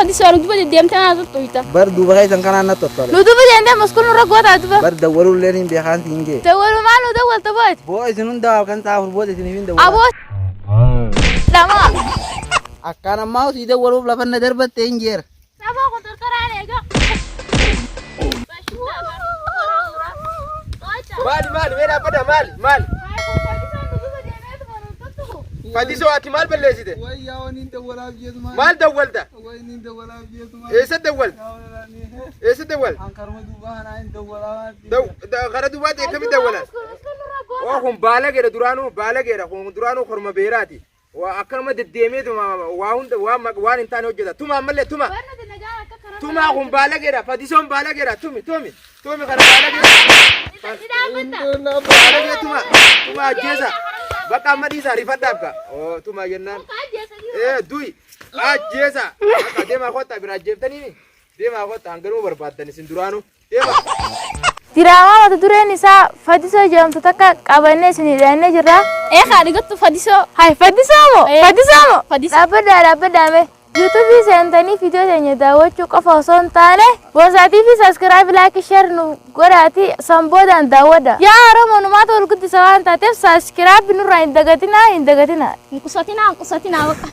Fadisoo nu duba deddeemtee naa tuttuqta. Bar duuba keessan kanaan na tottole. Nu duba deemtee maskuun nurra gootaa duba. Bar dawwaluullee hin beekaan siin jee. Dawwalu maal nu dawwalta booti? Boo isin hunda halkan sa'a 4 booda isiniif hin dawwala. Aboo dhamaa. Akkaan ammaa sii dawwaluuf lafa na darbatte hin jeera. Saboo kun tortoraan eega. Maali maali mee dhaabbata maali maali? Fadisoo ati maal balleessite? Maal dawwalta? Eessa dawwalta? Eessa dawwalta? Kara duubaatti akkamitti dawwalan? Oo kun baalageedha duraanuu baalageedha kun duraanuu korma beeraati. Waa akkanuma deddeemeetuma waa hunda waan waan hin taane hojjeta. Tuma ammallee tuma. Tumaa kun baalageedha. Fadisoon baalageedha. Tumi tumi tumi kana baalageedha. Baalagee tuma tuma ajjeesa. Bakka amma dhiisaa rifadhaaf ka. Oo tuma jennaan. Ee du'i ajjeesa. Bakka deemaa kottaa bira ajjeeftanii deemaa kottaa hanganuma barbaaddan isin duraanuu. Deemaa. Diraamaa mata dureen isaa Fadisoo jedhamtu takka qabannee isinii dhiyaannee jirra. Ee kaa dhigattu Fadisoo. Hai Fadisoo moo? Ee. Fadisoo moo? Fadisoo. Dhaabbadhaa dhaabbadhaa mee. Yuutuubii seentanii viidiyoo teenya daawwachuu qofa osoo hin taane Boonsaa TV subscribe like share nu godhaati san boodaan daawwadha. Yaa Oromoo numaatu ol guddisa waan taateef subscribe nurraa hin dagatinaa hin dagatinaa. Hin qusatinaa hin qusatinaa baqa.